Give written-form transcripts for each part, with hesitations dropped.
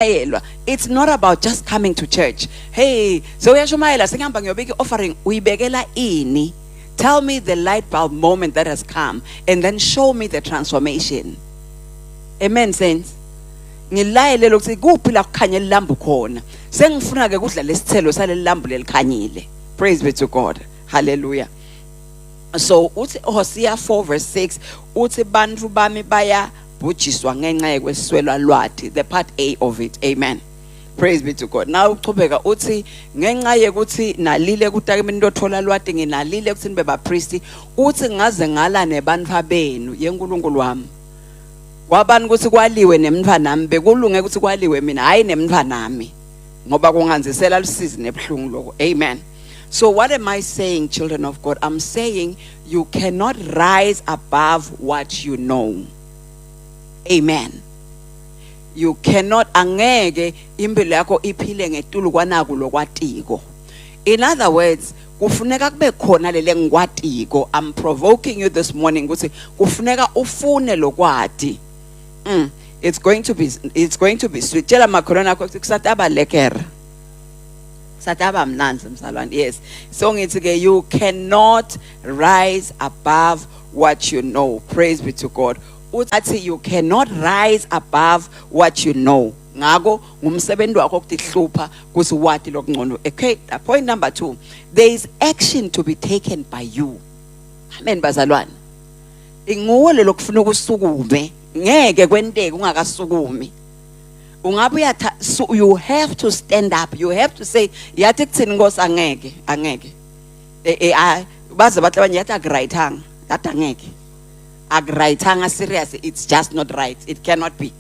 Yelwa, it's not about just coming to church. Hey, so uyashumayela, sengihamba ngiyobeka i-offering. Uyibekela ini? Tell me the light bulb moment that has come and then show me the transformation. Amen, saints. Ngilayele lokuthi kuphi la kukhanya ilambu khona. Sengifuna ke kudla lesithelo saleli lambu lelikhanyile. Praise be to God. Hallelujah. So uthi Hosea 4 verse 6, uthi bantu bami baya bhujiswa ngenxa yekweswelwa lwati, the part A of it. Amen. Praise be to God. Now uchubeka uthi ngenxa yekuthi nalile kutake mina intothola lwati, nginalile ukuthi nibe bapristi. Uthi ngaze ngala nebantfu benu yenkulunkulu wami. Kwabani ukuthi kwaliwe nemntfwanami? Bekulunge ukuthi kwaliwe mina, hayi nemntfwanami, ngoba kunganzisela lusizi nebuhlungu lokho. Amen. So what am I saying, children of God? I'm saying you cannot rise above what you know. Amen. You cannot, angeke impilo yakho iphile ngetulu kwanaku lokwatiko. In other words, kufuneka kube khona lele ngikwatiko. I'm provoking you this morning ukuthi kufuneka ufune lokwati. It's going to be sweet. Tshela makholwane akho ukuthi kusataba lekker. Sataba mnandzi, mzalwane. Yes. So ngithi ke, you cannot rise above what you know. Praise be to God. Uthi you cannot rise above what you know. Ngako ngumsebenzi wakho ukutihlupha kuthi wati lokungcono. Okay, point number 2. There is action to be taken by you. Amen, bazalwane. Inguwe lokufuna ukusukume. Ngeke kwenteke ungakasukumi. Ungabe uyatha, so you have to stand up. You have to say, yathi kuthini Nkosi? Angeke, angeke. Baze bathi abanye yathi akurightanga. Yathi angeke. Akurightanga, serious, it's just not right. It cannot be.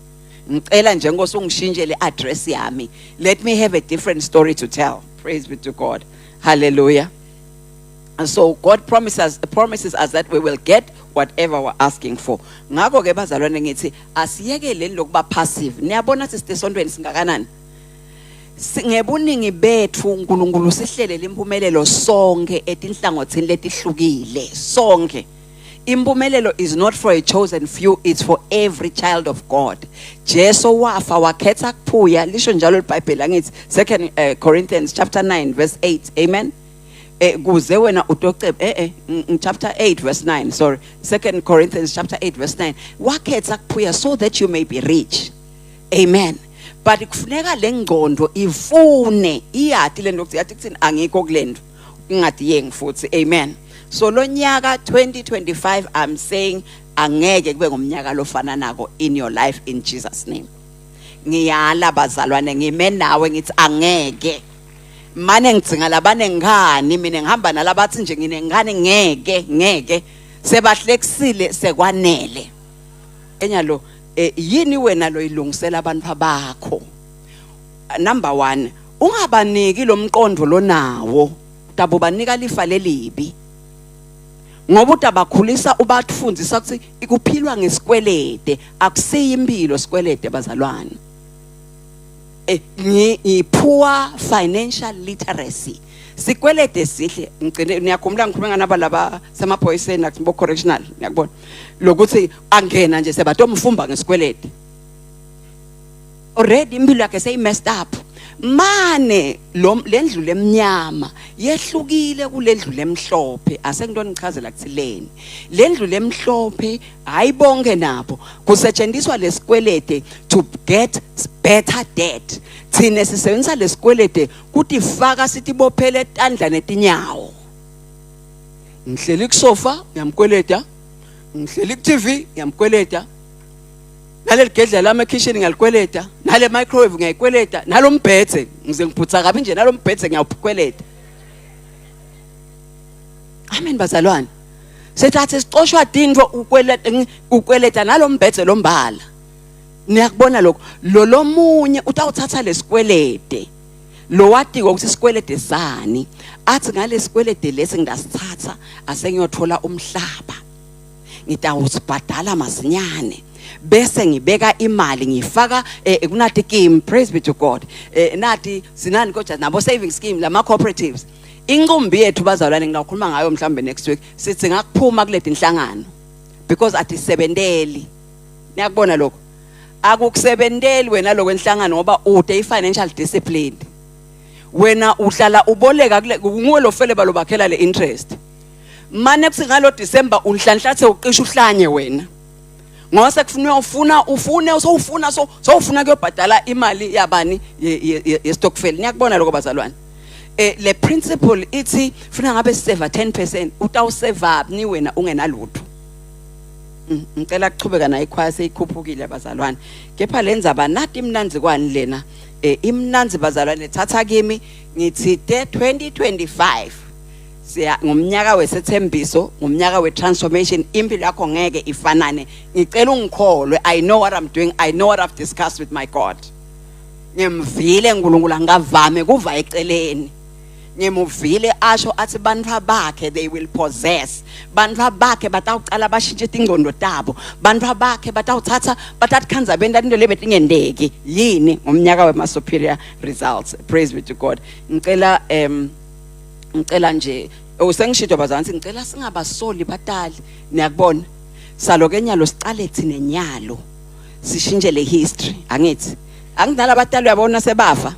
Ngicela nje Nkosi ungishintshele address yami. Let me have a different story to tell. Praise be to God. Hallelujah. And so God promises us that we will get whatever we're asking for. Ngakho ke bazalwane, ngithi asiyekeleni lokuba passive. Niyabona sisesontweni singakanani? Ngebuningi bethu uNkulunkulu sihlelele impumelelo sonke etinhlangothini letihlukile sonke. Impumelelo is not for a chosen few, it's for every child of God. Jesu wafa wakhetha kuphuya, lisho njalo iBhayibheli angithi, Second Corinthians chapter 9 verse 8. Amen. Kuze wena utoceba chapter 8 verse 9, sorry, Second Corinthians chapter 8 verse 9, wakhetha kuphuya so that you may be rich. Amen. But kufuneka lengqondo ifune iyati lento ukuthi yathi kuthini, angikho kulento ingadiyengi futhi. Amen. So lo nyaka 2025, I'm saying angeke kube ngumnyaka lofana nako in your life, in Jesus' name. Ngiyala bazalwane, ngime nawe, ngithi angeke mane ngidzinga labanengane, mina ngihamba nalabathi nje nginengane. Ngeke, ngeke, sebahlekisile, sekwanele. Enyalo yini wena loyilungisela abantu bakho? Number 1, ungabaniki lo mqondo lonawo, tabo banika lifa lelibi, ngoba utabakhulisa ubathunzisa ukuthi ikuphilwa ngesikwelede. Akusiyi impilo sikwelede, bazalwane. Ngi poor financial literacy. Sikwelede sihle ngigcine niyakhumbula ngikhuluma nganaba laba semaphoyiseni nakubo correctional, ngiyakubona lokuthi angena nje sebatomfumba ngesikwelede. Already impilo yakhe seyi messed up. Mane lo lendlu lemnyama yehlukile kulendlu lemhlophe. Asengito nichazela kuthileni lendlu lemhlophe. Hayi, bonke nabo kusetshenziswa lesikwelede to get better debt. Thina sisebenzisa lesikwelede kutifaka sitibophele tandla netinyawo. Ngihleli kusofa, ngiyamkweleda. Ngihleli ku-TV, ngiyamkweleda. Naleli gedlela lami ekhishini ngiyalikweleda, nale microwave ngiyayikweleda, nalombhedze ngize ngiphutha kabi nje, nalombhedze ngiyawukweleda. Amen, bazalwane. Sethathe sicoshwa tintfo, ukweleta, ukweleta nalombhedze lombala. Niyakubona lokho? Lo lomunye utawuthatha lesikwelede lo watiko ukuthi isikwelede sani, athi ngalesikwelede lesi ngingasithatha asengiyothola umhlaba, ngitawusibhadala masinyane, bese ngibeka imali ngifaka kunati scheme. Praise be to God. Nati sinani kodwa nabo saving scheme lama cooperatives. Inqumbi yethu bazalwane, ngingakhuluma ngayo mhlambe next week. Sithi ngakuphuma kuleti inhlangano because atisebenteli. Niyakubona lokho? Akukusebenteli wena lokwenhlangano ngoba ude i-financial discipline. Wena uhlala uboleka kule nguwe lo fele balobakhela le interest. Mane kuthi ngalo December unhlanhlathe uqisha uhlanye wena. Ngoba sekufuneka ufuna ufune sowufuna so sowufuna kuyobhadala imali yabani ye stokvel. Niyakubona lokho bazalwane. Eh le principle ithi funa ngabe siseva 10% utawuseva ni wena ungenalutho. Ngicela kuchubeka nayo ikhwaya seyikhuphukile bazalwane. Kepha lendzaba nati imnandzi kwani lena? Eh imnandzi bazalwane, thatha kimi ngithi te 2025 siya ngomnyaka wesethembiso, ngomnyaka we-transformation. Impilo yakho ngeke ifanane. Ngicela ungikholwe. I know what I'm doing. I know what I've discussed with my God. Ngimvile uNkulunkulu, angavame kuva eceleni. Ngimuvile asho athi bantfu bakhe they will possess. Bantfu bakhe batawucala bashintshe tingcondo tabo. Bantfu bakhe batawuthatha batatikhandza benta into lebetingendeki yini ngomnyaka wema superior results. Praise be to God. Ngicela ngicela nje usengishito bazansi, ngicela singabasoli batali. Niyakubona salo ke nyalo sicale thine nyalo sishintshe le history. Angithi angidala abatali, uyabona sebafa.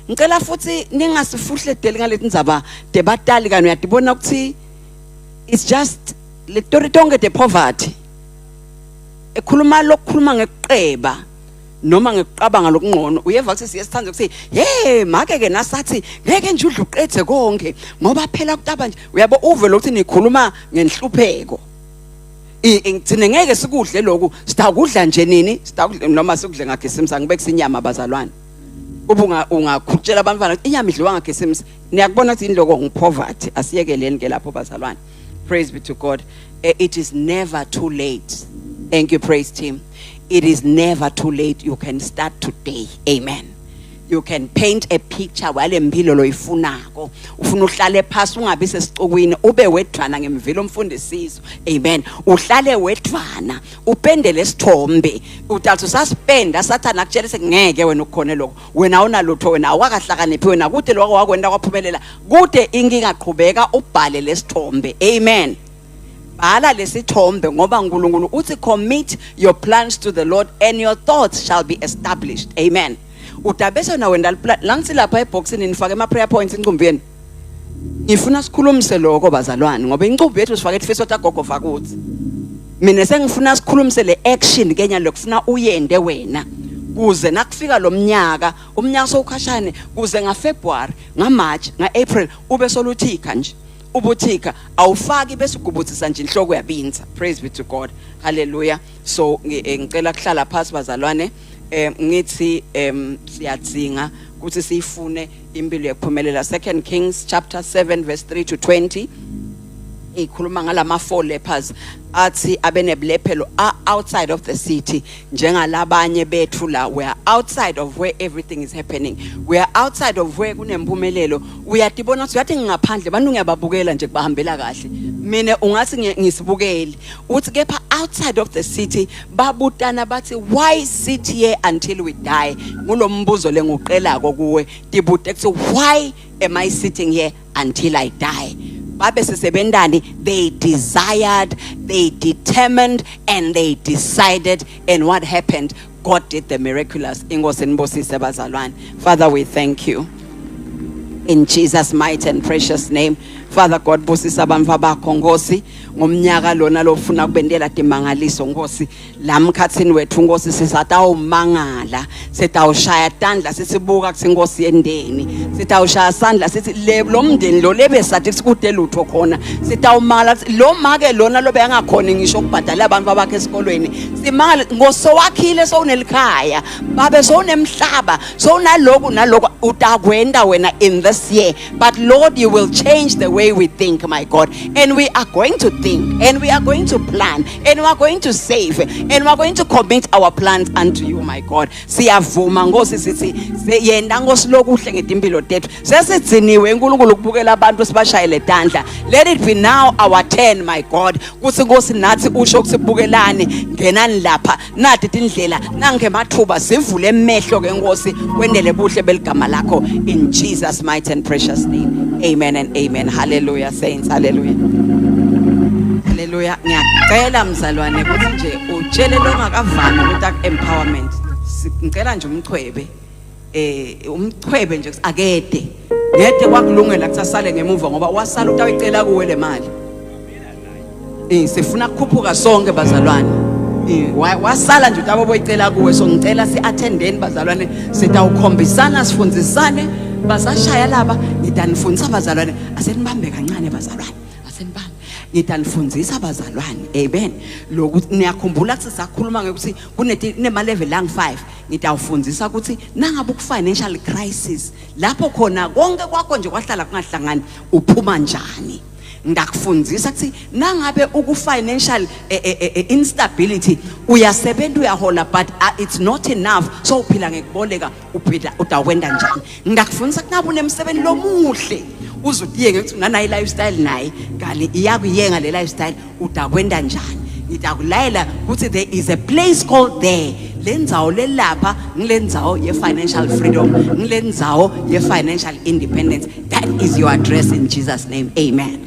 Ngicela futhi ningasifuhledeli ngaleti ndzaba tebatali kani uyatibona ukuthi it's just le story tonke de poverty ekhuluma lokukhuluma ngekuqeba noma ngekuqabanga lokungcono. Uyeva ukuthi siye sithanda ukuthi hey make ke nasathi ngeke nje udle uqedze konke ngoba phela kutaba nje. Uyabo uve lokuthi nikhuluma ngenhlupheko, thina ngeke sikudle lokhu, sitakudla nje nini, sitakudla noma sikudle ngakhisimusi. Angibeke inyama bazalwane, uba ungakhutshela abantwana ukuthi inyama idliwa ngakhisimusi. Niyakubona ukuthi inhloko ngipoverty. Asiyekeleni ke lapho bazalwane. Praise be to God. It is never too late. Thank you, praise team. It is never too late. You can start today. Amen. You can paint a picture wale mpilo loyifunako. Ufuna uhlale phasi, ungabi sesicukwini, ube wedvwana ngemvilo umfundisiso. Amen. Uhlale wedvwana upende lesithombe. Utathi usasipenda, sathana akutshela sengeke wena ukukhone lokho, wena awunalutho, wena awakahlakaniphi, wena kude lokho wakwenda kwaphumelela kude inkinga. Qhubeka ubhale lesithombe. Amen. Bhala lesithombe ngoba uNkulunkulu uthi, "Commit your plans to the Lord and your thoughts shall be established." Amen. Udabese na wena la ngithi lapha eboxini nifake ama prayer points incumbi yenu. Ngifuna sikhulumise lokho bazalwane ngoba incumbi yethu sifake tifiso tagogo fakuthi mina sengifuna sikhulumise le action kenya lokufuna uyende wena kuze nakufika lo mnyaka, umnyaka sowukhashane, kuze ngaFebruary, ngaMarch, ngaApril ube soluthika nje ubuthika awufaki bese ugubuthisa nje inhloko yabinza. Praise be to God. Hallelujah. So ngicela kuhlala phansi bazalwane. Ngithi siyadzinga ukuthi siyifune impilo yekuphumelela. Second Kings chapter 7 verse 3 to 20 ikhuluma ngalama four lepers athi abenebulephelo are outside of the city njengalabanye bethu la. We are outside of where everything is happening. We are outside of where kunempumelelo. Uyatibona ukuthi uyathi ngingaphandle, abantu ngiyababukela nje kubahambela kahle, mina ungathi ngisibukeli. Uthi kepha outside of the city babutana bathi, "Why sit here until we die?" Ngulombuzo lenguqelako kuwe. Tibute kuthi, "Why am I sitting here until I die?" Babe sisebentani? They desired, they determined and they decided. And what happened? God did the miraculous. Inkosi nibusise bazalwane. Father, we thank you in Jesus' mighty and precious name. Father God, busisa abantu bakho Nkosi ngomnyaka lona lofuna kubendela timangaliso Nkosi la mkhathini wethu Nkosi. Sisatawumangala, sitawushaya tandla sisibuka kuthi Nkosi yendeni, sitawushaya sandla sithi le lo mndeni lo lebe sathi sikude lutho khona. Sitawumangala kuthi lo make lona lobe angakhoni ngisho ukubhadala abantu abakhe esikolweni, simangale Nkosi sowakhile, sowunelikhaya babe, sowunemhlaba, sowunaloku naloku utakwenda wena in this year. But Lord, you will change the way we think, my God, and we are going to think and we are going to plan and we are going to save and we are going to commit our plans unto you, my God. Siyavuma Nkosi, sithi yenda Nkosi lokuhle ngetimpilo tethu. Sesidziniwe uNkulunkulu ukubukela abantu sibashayele tandla. Let it be now our turn, my God, kuthi Nkosi nathi usho ukuthi bukelani, ngenani lapha, nathi tindlela nangemathuba sivule emehlo ke Nkosi, kwendele buhle beligama lakho in Jesus' mighty and precious name. Amen and amen. Hallelujah, saints. Hallelujah, hallelujah. Ngiyacela mzalwane ukuthi nje utshele lo ngakavami ukuthi aku empowerment. Ngicela nje umchwebe, umchwebe nje akede ngede kwakulungela kuthi asale ngemuva, ngoba wasala utawuyicela kuwe le mali. Sifuna ukukhuphuka sonke, bazalwane. Wasala nje utabo boyicela kuwe. So ngicela si-attendeni, bazalwane, sitawukhombisana, sifundzisane. Basashaya laba, ngitanifundisa, bazalwane. Asenibambe kancane, bazalwane, asenibambe. Ngitanifundisa, bazalwane, amen. Loku niyakhumbula ukuthi sakhuluma ngekuthi kunema-level lang-5. Ngitawufundzisa ukuthi nangabe uku-financial crisis, lapho khona konke kwakho nje kwahlala kungahlangani, uphuma njani. Ngakufundisa ukuthi nangabe uku-financial instability, uyasebenza, uyahola, but it's not enough, so uphila ngekuboleka, uphila utawenda njani. Ngakufundisa ukuthi ngabe unemsebenzi lomuhle, uze utiyenge ukuthi unanayi lifestyle naye, kani iyakuyenga le lifestyle, utakwenda njani. Ngitakulayela ukuthi there is a place called there. Le ndzawo lelapha ngile ndzawo ye-financial freedom, ngile ndzawo ye-financial independence. That is your address in Jesus' name, amen.